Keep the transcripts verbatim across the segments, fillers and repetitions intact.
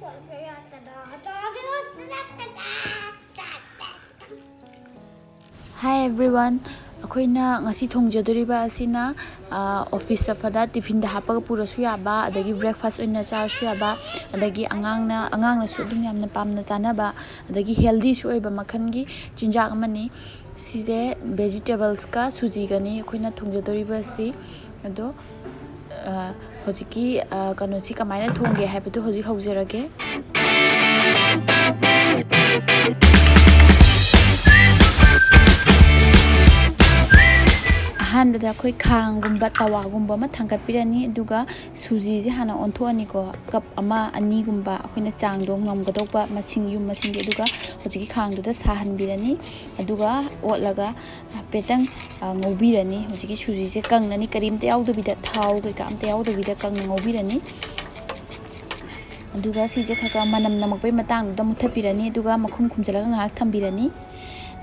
Hi everyone, ꯑꯩꯈꯣꯏꯅ ꯉꯁꯤ ꯊꯣꯡꯖꯗꯣꯔꯤꯕ ꯑꯁꯤꯅ ꯑꯣꯐꯤꯁ ꯆꯠꯄꯗ ꯇꯤꯐꯤꯟꯗ ꯍꯥꯞꯄꯒ ꯄꯨꯔꯁꯨ ꯌꯥꯕ, ꯑꯗꯒꯤ ꯕ꯭ꯔꯦꯛꯐꯥꯁ ꯑꯣꯏꯅ ꯆꯥꯔꯁꯨ ꯌꯥꯕ, ꯑꯗꯒꯤ ꯑꯉꯥꯡꯅ ꯑꯉꯥꯡꯅꯁꯨ ꯑꯗꯨꯝ ꯌꯥꯝꯅ ꯄꯥꯝꯅ ꯆꯥꯅꯕ, ꯑꯗꯒꯤ ꯍꯦꯜꯗꯤꯁꯨ ꯑꯣꯏꯕ ꯃꯈꯜꯒꯤ ꯆꯤꯟꯖꯥꯛ ꯑꯃꯅꯤ꯫ ꯁꯤꯁꯦ ꯚꯦꯖꯤꯇꯦꯕꯜꯁꯀ ꯁꯨꯖꯤꯒꯅꯤ ꯑꯩꯈꯣꯏꯅ ꯊꯣꯡꯖꯗꯣꯔꯤꯕꯁꯤ꯫ ꯑꯗꯣ ꯍꯧꯖꯤꯛꯀꯤ ꯀꯩꯅꯣꯁꯤ ꯀꯃꯥꯏꯅ ꯊꯣꯡꯒꯦ ꯍꯥꯏꯕꯗꯨ ꯍꯧꯖꯤꯛ ꯍꯧꯖꯔꯒꯦ꯫ ꯑꯍꯥꯟꯕꯗ ꯑꯩꯈꯣꯏ ꯈꯥꯡꯒꯨꯝꯕ ꯇꯋꯥꯒꯨꯝꯕ ꯑꯃ ꯊꯥꯡꯒꯠꯄꯤꯔꯅꯤ꯫ ꯑꯗꯨꯒ ꯁꯨꯖꯤꯁꯦ ꯍꯥꯟꯅ ꯑꯣꯟꯊꯣꯛꯑꯅꯤꯀꯣ꯫ ꯀꯞ ꯑꯃ ꯑꯅꯤꯒꯨꯝꯕ ꯑꯩꯈꯣꯏꯅ ꯆꯥꯡꯗꯣ ꯉꯝꯒꯗꯧꯕ ꯃꯁꯤꯡ, ꯌꯨꯝ ꯃꯁꯤꯡꯒꯤ꯫ ꯑꯗꯨꯒ ꯍꯧꯖꯤꯛꯀꯤ ꯈꯥꯡꯗꯨꯗ ꯁꯥꯍꯟꯕꯤꯔꯅꯤ꯫ ꯑꯗꯨꯒ ꯑꯣꯠꯂꯒ ꯍꯥꯏꯐꯦꯠꯇꯪ ꯉꯧꯕꯤꯔꯅꯤ꯫ ꯍꯧꯖꯤꯛꯀꯤ ꯁꯨꯖꯤꯁꯦ ꯀꯪꯅꯅꯤ, ꯀꯔꯤꯝꯇ ꯌꯥꯎꯗꯕꯤꯗ, ꯊꯥꯎ ꯀꯩꯀꯥ ꯑꯝꯇ ꯌꯥꯎꯗꯕꯤꯗ ꯀꯪꯅ ꯉꯧꯕꯤꯔꯅꯤ꯫ ꯑꯗꯨꯒ ꯁꯤꯁꯦ ꯈꯔ ꯈꯔ ꯃꯅꯝ ꯅꯝꯃꯛꯄꯩ ꯃꯇꯥꯡꯗꯨꯗ ꯃꯨꯊꯠꯄꯤꯔꯅꯤ꯫ ꯑꯗꯨꯒ ꯃꯈꯨꯝ ꯈꯨꯝꯖꯤꯜꯂꯒ ꯉꯥꯏꯍꯥꯛ ꯊꯝꯕꯤꯔꯅꯤ꯫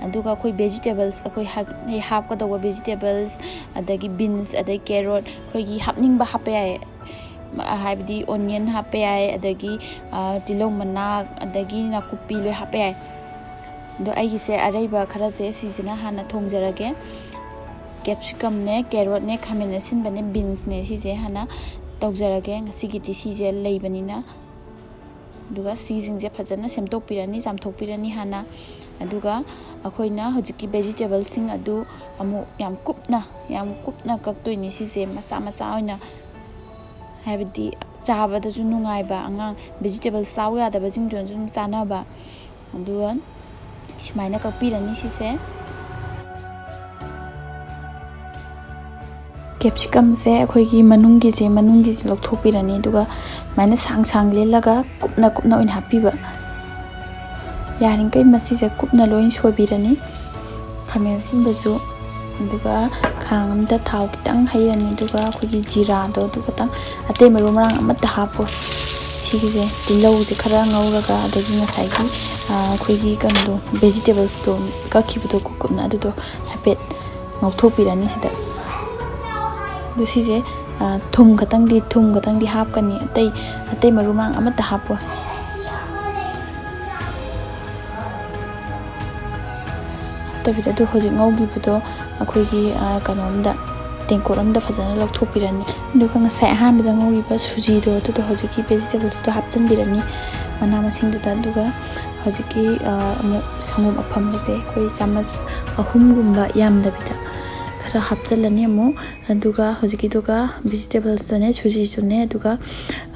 ꯑꯗꯨꯒ ꯑꯩꯈꯣꯏ ꯚꯦꯖꯤꯇꯦꯕꯜꯁ, ꯑꯩꯈꯣꯏ ꯍꯥꯞꯀꯗꯧꯕ ꯚꯦꯖꯤꯇꯦꯕꯜꯁ, ꯑꯗꯒꯤ ꯕꯤꯟꯁ, ꯑꯗꯩ ꯀꯦꯔꯣꯠ, ꯑꯩꯈꯣꯏꯒꯤ ꯍꯥꯞꯅꯤꯡꯕ ꯍꯥꯞꯄ ꯌꯥꯏ꯫ ꯍꯥꯏꯕꯗꯤ ꯑꯣꯅꯤꯌꯟ ꯍꯥꯞꯄ ꯌꯥꯏ, ꯑꯗꯒꯤ ꯇꯤꯜꯍꯧ ꯃꯅꯥ, ꯑꯗꯒꯤ ꯅꯥꯀꯨꯞꯄꯤ ꯂꯣꯏ ꯍꯥꯞꯄ ꯌꯥꯏ꯫ ꯑꯗꯣ ꯑꯩꯒꯤꯁꯦ ꯑꯔꯩꯕ ꯈꯔꯁꯦ ꯁꯤꯁꯤꯅ ꯍꯥꯟꯅ ꯊꯣꯡꯖꯔꯒꯦ꯫ ꯀꯦꯞꯁꯤꯀꯝꯅꯦ, ꯀꯦꯔꯣꯠꯅꯦ, ꯈꯥꯃꯦꯟ ꯑꯁꯤꯟꯕꯅꯦ, ꯕꯤꯟꯁꯅꯦ, ꯁꯤꯁꯦ ꯍꯥꯟꯅ ꯇꯧꯖꯔꯒꯦ꯫ ꯉꯁꯤꯒꯤꯗꯤ ꯁꯤꯁꯦ ꯂꯩꯕꯅꯤꯅ꯫ ꯑꯗꯨꯒ ꯁꯤꯁꯤꯡꯁꯦ ꯐꯖꯅ ꯁꯦꯝꯗꯣꯛꯄꯤꯔꯅꯤ, ꯆꯥꯝꯊꯣꯛꯄꯤꯔꯅꯤ ꯍꯥꯟꯅ꯫ ꯑꯗꯨꯒ ꯑꯩꯈꯣꯏꯅ ꯍꯧꯖꯤꯛꯀꯤ ꯚꯦꯖꯤꯇꯦꯕꯜꯁꯤꯡ ꯑꯗꯨ ꯑꯃꯨꯛ ꯌꯥꯝ ꯀꯨꯞꯅ, ꯌꯥꯝ ꯀꯨꯞꯅ ꯀꯛꯇꯣꯏꯅꯤ ꯁꯤꯁꯦ, ꯃꯆꯥ ꯃꯆꯥ ꯑꯣꯏꯅ꯫ ꯍꯥꯏꯕꯗꯤ ꯆꯥꯕꯗꯁꯨ ꯅꯨꯡꯉꯥꯏꯕ, ꯑꯉꯥꯡ ꯚꯦꯖꯤꯇꯦꯕꯜꯁ ꯆꯥꯎ ꯌꯥꯗꯕꯁꯤꯡꯗꯨꯅꯁꯨ ꯑꯗꯨꯝ ꯆꯥꯅꯕ꯫ ꯑꯗꯨꯒ ꯁꯨꯃꯥꯏꯅ ꯀꯛꯄꯤꯔꯅꯤ ꯁꯤꯁꯦ꯫ ꯀꯦꯞꯁꯤꯀꯝꯁꯦ ꯑꯩꯈꯣꯏꯒꯤ ꯃꯅꯨꯡꯒꯤꯁꯦ, ꯃꯅꯨꯡꯒꯤꯁꯦ ꯂꯧꯊꯣꯛꯄꯤꯔꯅꯤ꯫ ꯑꯗꯨꯒ ꯁꯨꯃꯥꯏꯅ ꯁꯥꯡ ꯁꯥꯡ ꯂꯦꯜꯂꯒ ꯀꯨꯞꯅ ꯀꯨꯞꯅ ꯑꯣꯏꯅ ꯍꯥꯞꯄꯤꯕ꯫ ꯌꯥꯔꯤꯈꯩ ꯃꯁꯤꯁꯦ ꯀꯨꯞꯅ ꯂꯣꯏ ꯁꯣꯏꯕꯤꯔꯅꯤ꯫ ꯈꯥꯃꯦꯟ ꯑꯁꯤꯟꯕꯁꯨ꯫ ꯑꯗꯨꯒ ꯈꯥꯡ ꯑꯝꯗ ꯊꯥꯎ ꯈꯤꯇꯪ ꯍꯩꯔꯅꯤ꯫ ꯑꯗꯨꯒ ꯑꯩꯈꯣꯏꯒꯤ ꯖꯤꯔꯥꯗꯣ ꯑꯗꯨ ꯈꯇꯪ, ꯑꯇꯩ ꯃꯔꯨ ꯃꯔꯥꯡ ꯑꯃꯠꯇ ꯍꯥꯞꯄꯣꯏ꯫ ꯁꯤꯒꯤꯁꯦ ꯇꯤꯜꯍꯧꯁꯦ ꯈꯔ ꯉꯧꯔꯒ, ꯑꯗꯒꯤ ꯉꯁꯥꯏꯒꯤ ꯑꯩꯈꯣꯏꯒꯤ ꯀꯩꯅꯣꯗꯣ, ꯚꯦꯖꯤꯇꯦꯕꯜꯁꯇꯣ ꯀꯛꯈꯤꯕꯗꯣ ꯀꯨꯞ ꯀꯨꯞꯅ, ꯑꯗꯨꯗꯣ ꯍꯥꯏꯐꯦꯠ ꯉꯧꯊꯣꯛꯄꯤꯔꯅꯤ ꯁꯤꯗ꯫ ꯑꯗꯨ ꯁꯤꯁꯦ ꯊꯨꯝ ꯈꯛꯇꯪꯗꯤ, ꯊꯨꯝ ꯈꯛꯇꯪꯗꯤ ꯍꯥꯞꯀꯅꯤ, ꯑꯇꯩ ꯑꯇꯩ ꯃꯔꯨ ꯃꯔꯥꯡ ꯑꯃꯠꯇ ꯍꯥꯞꯄꯣꯏ꯫ ꯑꯗꯨ ꯍꯧꯖꯤꯛ ꯉꯧꯈꯤꯕꯗꯣ ꯑꯩꯈꯣꯏꯒꯤ, ꯑ, ꯀꯩꯅꯣꯝꯗ, ꯇꯦꯡꯀꯣꯠ ꯑꯃꯗ ꯐꯖꯅ ꯂꯧꯊꯣꯛꯄꯤꯔꯅꯤ꯫ ꯑꯗꯨꯒ ꯉꯁꯥꯏ ꯑꯍꯥꯟꯕꯗ ꯉꯧꯈꯤꯕ ꯁꯨꯖꯤꯗꯣ ꯑꯗꯨꯗꯣ ꯍꯧꯖꯤꯛꯀꯤ vegetablesꯇꯣ ꯍꯥꯞꯆꯤꯟꯕꯤꯔꯅꯤ, ꯃꯅꯥ ꯃꯁꯤꯡꯗꯨꯗ꯫ ꯑꯗꯨꯒ ꯍꯧꯖꯤꯛꯀꯤ, ꯑ, ꯑꯃꯨꯛ ꯁꯪꯒꯣꯝ ꯑꯐꯝꯕꯁꯦ ꯑꯩꯈꯣꯏ ꯆꯥꯃꯁ ꯑꯍꯨꯝꯒꯨꯝꯕ, ꯌꯥꯝꯗꯕꯤꯗ ꯈꯔ ꯍꯥꯞꯆꯤꯜꯂꯅꯤ ꯑꯃꯨꯛ꯫ ꯑꯗꯨꯒ ꯍꯧꯖꯤꯛꯀꯤꯗꯨꯒ vegetablesꯇꯨꯅꯦ, ꯁꯨꯖꯤꯁꯨꯅꯦ, ꯑꯗꯨꯒ,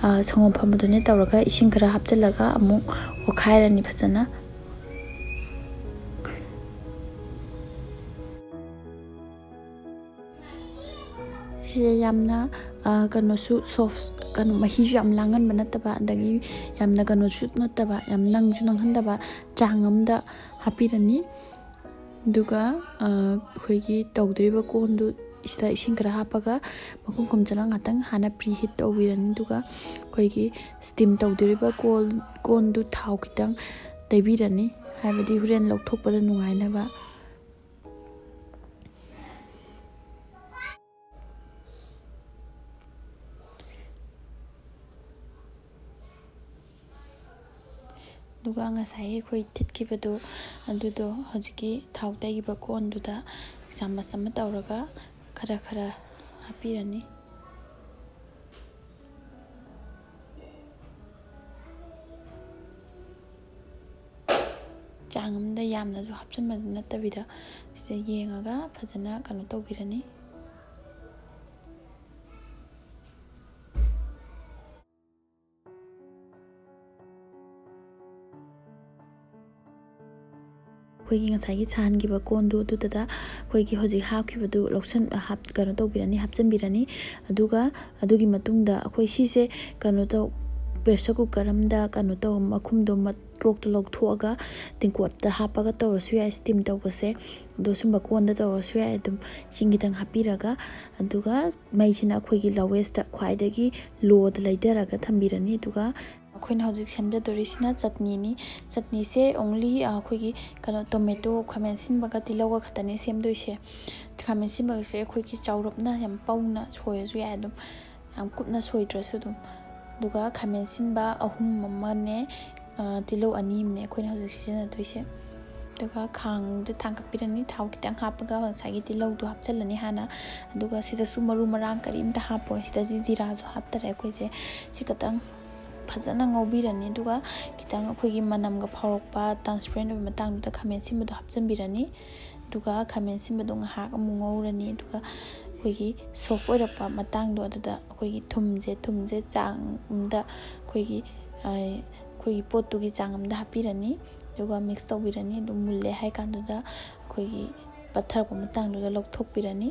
ꯑ, ꯁꯪꯒꯣꯝ ꯑꯐꯝꯕꯗꯨꯅꯦ ꯇꯧꯔꯒ ꯏꯁꯤꯡ ꯈꯔ ꯍꯥꯞꯆꯤꯜꯂꯒ ꯑꯃꯨꯛ ꯑꯣꯠꯈꯥꯏꯔꯅꯤ ꯐꯖꯅ꯫ ꯁꯤꯁꯦ ꯌꯥꯝꯅ, ꯑ, ꯀꯩꯅꯣꯁꯨ soft, ꯀꯩꯅꯣ, ꯃꯍꯤꯁꯨ ꯌꯥꯝ ꯂꯥꯡꯍꯟꯕ ꯅꯠꯇꯕ, ꯑꯗꯒꯤ ꯌꯥꯝꯅ ꯀꯩꯅꯣꯁꯨ ꯅꯠꯇꯕ, ꯌꯥꯝ ꯅꯪꯁꯨ ꯅꯪꯍꯟꯗꯕ ꯆꯥꯡ ꯑꯃꯗ ꯍꯥꯞꯄꯤꯔꯅꯤ꯫ ꯑꯗꯨꯒ, ꯑ, ꯑꯩꯈꯣꯏꯒꯤ ꯇꯧꯗꯣꯔꯤꯕ ꯀꯣꯟꯗꯨ ꯁꯤꯗ ꯏꯁꯤꯡ ꯈꯔ ꯍꯥꯞꯄꯒ ꯃꯈꯨꯝ ꯈꯨꯝꯖꯤꯜꯂꯒ ꯉꯥꯛꯇꯪ ꯍꯥꯟꯅ preheat ꯇꯧꯕꯤꯔꯅꯤ꯫ ꯑꯗꯨꯒ ꯑꯩꯈꯣꯏꯒꯤ steam ꯇꯧꯗꯣꯔꯤꯕ ꯀꯣꯜ-, ꯀꯣꯟꯗꯨ ꯊꯥꯎ ꯈꯤꯇꯪ ꯇꯩꯕꯤꯔꯅꯤ, ꯍꯥꯏꯕꯗꯤ ꯍꯣꯔꯦꯟ ꯂꯧꯊꯣꯛꯄꯗ ꯅꯨꯡꯉꯥꯏꯅꯕ꯫ ꯑꯗꯨꯒ ꯉꯁꯥꯏꯒꯤ ꯑꯩꯈꯣꯏ ꯊꯤꯠꯈꯤꯕꯗꯣ, ꯑꯗꯨꯗꯣ ꯍꯧꯖꯤꯛꯀꯤ ꯊꯥꯎ ꯇꯩꯈꯤꯕ ꯀꯣꯟꯗꯨꯗ ꯆꯥꯃꯁ ꯑꯃ ꯇꯧꯔꯒ ꯈꯔ ꯈꯔ ꯍꯥꯞꯄꯤꯔꯅꯤ꯫ ꯆꯥꯡ ꯑꯃꯗ ꯌꯥꯝꯅꯁꯨ ꯍꯥꯞꯆꯤꯟꯕꯗꯨ ꯅꯠꯇꯕꯤꯗ, ꯁꯤꯗ ꯌꯦꯡꯉꯒ ꯐꯖꯅ ꯀꯩꯅꯣ ꯇꯧꯕꯤꯔꯅꯤ꯫ ꯑꯩꯈꯣꯏꯒꯤ ꯉꯁꯥꯏꯒꯤ ꯁꯥꯍꯟꯈꯤꯕ ꯀꯣꯟꯗꯨ ꯑꯗꯨꯗꯨꯗ ꯑꯩꯈꯣꯏꯒꯤ ꯍꯧꯖꯤꯛ ꯍꯥꯞꯈꯤꯕꯗꯨ ꯂꯧꯁꯟ-, ꯍꯥꯞ-, ꯀꯩꯅꯣ ꯇꯧꯕꯤꯔꯅꯤ, ꯍꯥꯞꯆꯤꯟꯕꯤꯔꯅꯤ꯫ ꯑꯗꯨꯒ ꯑꯗꯨꯒꯤ ꯃꯇꯨꯡꯗ ꯑꯩꯈꯣꯏ ꯁꯤꯁꯦ ꯀꯩꯅꯣ ꯇꯧ-, pressure cooker ꯑꯃꯗ ꯀꯩꯅꯣ ꯇꯧ-, ꯃꯈꯨꯝꯗꯣ ꯃ-, ꯇ꯭ꯔꯣꯛꯇꯣ ꯂꯧꯊꯣꯛꯑꯒ ꯇꯦꯡꯀꯣꯠꯇ ꯍꯥꯞꯄꯒ ꯇꯧꯔꯁꯨ ꯌꯥꯏ steam ꯇꯧꯕꯁꯦ꯫ ꯑꯗꯣ ꯁꯨꯝꯕ ꯀꯣꯟꯗ ꯇꯧꯔꯁꯨ ꯌꯥꯏ꯫ ꯑꯗꯨꯝ ꯏꯁꯤꯡ ꯈꯤꯇꯪ ꯍꯥꯞꯄꯤꯔꯒ, ꯑꯗꯨꯒ ꯃꯩꯁꯤꯅ ꯑꯩꯈꯣꯏꯒꯤ lowestꯇ, ꯈ꯭ꯋꯥꯏꯗꯒꯤ lowꯗ ꯂꯩꯊꯔꯒ ꯊꯝꯕꯤꯔꯅꯤ꯫ ꯑꯗꯨꯒ ꯑꯩꯈꯣꯏꯅ ꯍꯧꯖꯤꯛ ꯁꯦꯝꯖꯗꯣꯔꯤꯁꯤꯅ ꯆꯠꯅꯤꯅꯤ꯫ ꯆꯠꯅꯤꯁꯦ only, ꯑ, ꯑꯩꯈꯣꯏꯒꯤ ꯀꯩꯅꯣ, tomato, ꯈꯥꯃꯦꯟ ꯑꯁꯤꯟꯕꯒ ꯇꯤꯜꯍꯧꯒ ꯈꯛꯇꯅꯦ ꯁꯦꯝꯗꯣꯏꯁꯦ꯫ ꯈꯥꯃꯦꯟ ꯑꯁꯤꯟꯕꯒꯁꯦ ꯑꯩꯈꯣꯏꯒꯤ ꯆꯥꯎꯔꯞꯅ ꯌꯥꯝ ꯄꯧꯅ ꯁꯣꯏꯔꯁꯨ ꯌꯥꯏ, ꯑꯗꯨꯝ ꯌꯥꯝ ꯀꯨꯞꯅ ꯁꯣꯏꯗ꯭ꯔꯁꯨ ꯑꯗꯨꯝ꯫ ꯑꯗꯨꯒ ꯈꯥꯃꯦꯟ ꯑꯁꯤꯟꯕ ꯑꯍꯨꯝ ꯑꯃꯅꯦ, ꯑ, ꯇꯤꯜꯍꯧ ꯑꯅꯤ ꯑꯃꯅꯦ ꯑꯩꯈꯣꯏꯅ ꯍꯧꯖꯤꯛ ꯁꯤꯖꯤꯟꯅꯗꯣꯏꯁꯦ꯫ ꯑꯗꯨꯒ ꯈꯥꯡꯗ ꯊꯥꯡꯒꯠꯄꯤꯔꯅꯤ꯫ ꯊꯥꯎ ꯈꯤꯇꯪ ꯍꯥꯞꯄꯒ ꯉꯁꯥꯏꯒꯤ ꯇꯤꯜꯍꯧꯗꯣ ꯍꯥꯞꯆꯤꯜꯂꯅꯤ ꯍꯥꯟꯅ꯫ ꯑꯗꯨꯒ ꯁꯤꯗꯁꯨ ꯃꯔꯨ ꯃꯔꯥꯡ ꯀꯔꯤꯝꯇ ꯍꯥꯞꯄꯣꯏ꯫ ꯁꯤꯗ ꯖꯤ-, ꯖꯤꯔꯥꯁꯨ ꯍꯥꯞꯇꯔꯦ ꯑꯩꯈꯣꯏꯁꯦ꯫ ꯁꯤ ꯈꯤꯇꯪ ꯐꯖꯅ ꯉꯧꯕꯤꯔꯅꯤ꯫ ꯑꯗꯨꯒ ꯈꯤꯇꯪ ꯑꯩꯈꯣꯏꯒꯤ ꯃꯅꯝꯒ ꯐꯥꯎꯔꯛꯄ, transparent ꯑꯣꯏꯕ ꯃꯇꯥꯡꯗꯨꯗ ꯈꯥꯃꯦꯟ ꯑꯁꯤꯟꯕꯗꯣ ꯍꯥꯞꯆꯤꯟꯕꯤꯔꯅꯤ꯫ ꯑꯗꯨꯒ ꯈꯥꯃꯦꯟ ꯑꯁꯤꯟꯕꯗꯣ ꯉꯥꯏꯍꯥꯛ ꯑꯃꯨꯛ ꯉꯧꯔꯅꯤ꯫ ꯑꯗꯨꯒ ꯑꯩꯈꯣꯏꯒꯤ soft ꯑꯣꯏꯔꯛꯄ ꯃꯇꯥꯡꯗꯣ ꯑꯗꯨꯗ ꯑꯩꯈꯣꯏꯒꯤ ꯊꯨꯝꯁꯦ, ꯊꯨꯝꯁꯦ ꯆꯥꯡ ꯑꯃꯗ ꯑꯩꯈꯣꯏꯒꯤ, ꯑꯩꯈꯣꯏꯒꯤ ꯄꯣꯠꯇꯨꯒꯤ ꯆꯥꯡ ꯑꯃꯗ ꯍꯥꯞꯄꯤꯔꯅꯤ꯫ ꯑꯗꯨꯒ mix ꯇꯧꯕꯤꯔꯅꯤ꯫ ꯑꯗꯨꯝ ꯃꯨꯜꯂꯦ ꯍꯥꯏ ꯀꯥꯟꯗꯨꯗ ꯑꯩꯈꯣꯏꯒꯤ ꯄꯠꯊꯔꯛꯄ ꯃꯇꯥꯡꯗꯨꯗ ꯂꯧꯊꯣꯛꯄꯤꯔꯅꯤ꯫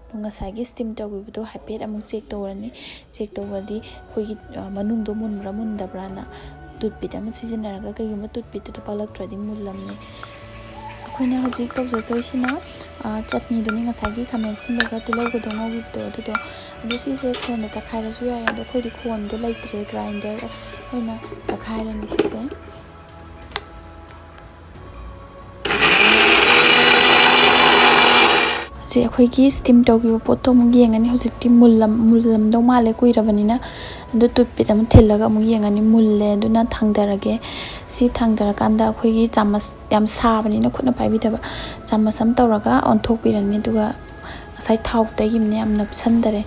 ꯑꯗꯨ ꯉꯁꯥꯏꯒꯤ steam ꯇꯧꯈꯤꯕꯗꯣ ꯍꯥꯏꯐꯦꯠ ꯑꯃꯨꯛ check ꯇꯧꯔꯅꯤ꯫ Check ꯇꯧꯕꯗꯤ ꯑꯩꯈꯣꯏꯒꯤ, ꯑ, ꯃꯅꯨꯡꯗꯣ ꯃꯨꯟꯕ꯭ꯔꯥ ꯃꯨꯟꯗꯕ꯭ꯔꯥꯅ toothpick ꯑꯃ ꯁꯤꯖꯤꯟꯅꯔꯒ, ꯀꯩꯒꯨꯝꯕ toothpickꯇꯨꯗ ꯄꯛꯂꯛꯇ꯭ꯔꯗꯤ ꯃꯨꯜꯂꯝꯅꯦ꯫ ꯑꯩꯈꯣꯏꯅ ꯍꯧꯖꯤꯛ ꯇꯧꯖꯗꯣꯏꯁꯤꯅ, ꯑ, ꯆꯠꯅꯤꯗꯨꯅꯤ, ꯉꯁꯥꯏꯒꯤ ꯈꯥꯃꯦꯟ ꯑꯁꯤꯟꯕꯒ ꯇꯤꯜꯍꯧꯒꯗꯣ ꯉꯧꯈꯤꯕꯗꯣ ꯑꯗꯨꯗꯣ꯫ ꯑꯗꯣ ꯁꯤꯁꯦ ꯈꯣꯟꯗ ꯇꯛꯈꯥꯏꯔꯁꯨ ꯌꯥꯏ, ꯑꯗꯣ ꯑꯩꯈꯣꯏꯗꯤ ꯈꯣꯟꯗꯣ ꯂꯩꯇ꯭ꯔꯦ, grinder ꯑꯣꯏꯅ ꯇꯛꯈꯥꯏꯔꯅꯤ ꯁꯤꯁꯦ꯫ ꯍꯧꯖꯤꯛ ꯑꯩꯈꯣꯏꯒꯤ steam ꯇꯧꯈꯤꯕ ꯄꯣꯠꯇꯣ ꯑꯃꯨꯛ ꯌꯦꯡꯉꯅꯤ꯫ ꯍꯧꯖꯤꯛꯇꯤ ꯃꯨꯜꯂꯝ-, ꯃꯨꯜꯂꯝꯗꯧ ꯃꯥꯜꯂꯦ, ꯀꯨꯏꯔꯕꯅꯤꯅ꯫ ꯑꯗꯨ toothpick ꯑꯃ ꯊꯤꯜꯂꯒ ꯑꯃꯨꯛ ꯌꯦꯡꯉꯅꯤ꯫ ꯃꯨꯜꯂꯦ, ꯑꯗꯨꯅ ꯊꯥꯡꯗꯔꯒꯦ꯫ ꯁꯤ ꯊꯥꯡꯗꯔꯀꯥꯟꯗ ꯑꯩꯈꯣꯏꯒꯤ ꯆꯥꯃꯁ, ꯌꯥꯝ ꯁꯥꯕꯅꯤꯅ ꯈꯨꯠꯅ ꯄꯥꯏꯕꯤꯗꯕ, ꯆꯥꯃꯁ ꯑꯃ ꯇꯧꯔꯒ ꯑꯣꯟꯊꯣꯛꯄꯤꯔꯅꯤ꯫ ꯑꯗꯨꯒ ꯉꯁꯥꯏ ꯊꯥꯎ ꯇꯩꯈꯤꯕꯅꯦ, ꯌꯥꯝ ꯅꯞꯁꯟꯗꯔꯦ꯫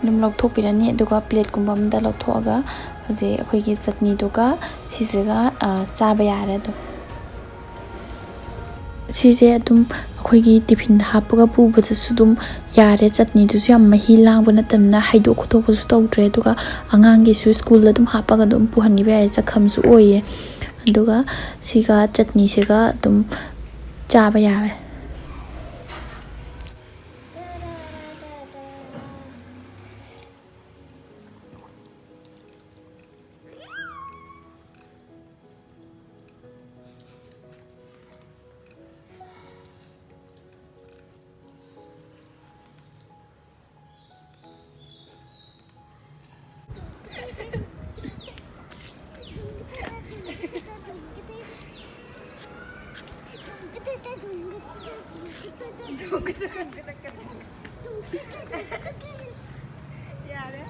ꯑꯗꯨꯝ ꯂꯧꯊꯣꯛꯄꯤꯔꯅꯤ꯫ ꯑꯗꯨꯒ plateꯀꯨꯝꯕ ꯑꯃꯗ ꯂꯧꯊꯣꯛꯑꯒ ꯍꯧꯖꯤꯛ ꯑꯩꯈꯣꯏꯒꯤ ꯆꯠꯅꯤꯗꯨꯒ ꯁꯤꯁꯤꯒ, ꯑ, ꯆꯥꯕ ꯌꯥꯔꯦ ꯑꯗꯨꯝ꯫ ꯁꯤꯁꯦ ꯑꯗꯨꯝ ꯑꯩꯈꯣꯏꯒꯤ tiffinꯗ ꯍꯥꯞꯄꯒ ꯄꯨꯕꯗꯁꯨ ꯑꯗꯨꯝ ꯌꯥꯔꯦ꯫ ꯆꯠꯅꯤꯗꯨꯁꯨ ꯌꯥꯝ ꯃꯍꯤ ꯂꯥꯡꯕ ꯅꯠꯇꯕꯅꯤꯅ ꯍꯩꯗꯣꯛ ꯈꯣꯠꯇꯣꯛꯄꯁꯨ ꯇꯧꯗ꯭ꯔꯦ꯫ ꯑꯗꯨꯒ ꯑꯉꯥꯡꯒꯤꯁꯨ schoolꯗ ꯑꯗꯨꯝ ꯍꯥꯞꯄꯒ ꯑꯗꯨꯝ ꯄꯨꯍꯟꯈꯤꯕ ꯌꯥꯏ, ꯆꯈꯝꯁꯨ ꯑꯣꯏꯌꯦ꯫ ꯑꯗꯨꯒ ꯁꯤꯒ ꯆꯠꯅꯤꯁꯤꯒ ꯑꯗꯨꯝ ꯆꯥꯕ ꯌꯥꯔꯦ꯫ ꯌꯥꯔꯦ꯫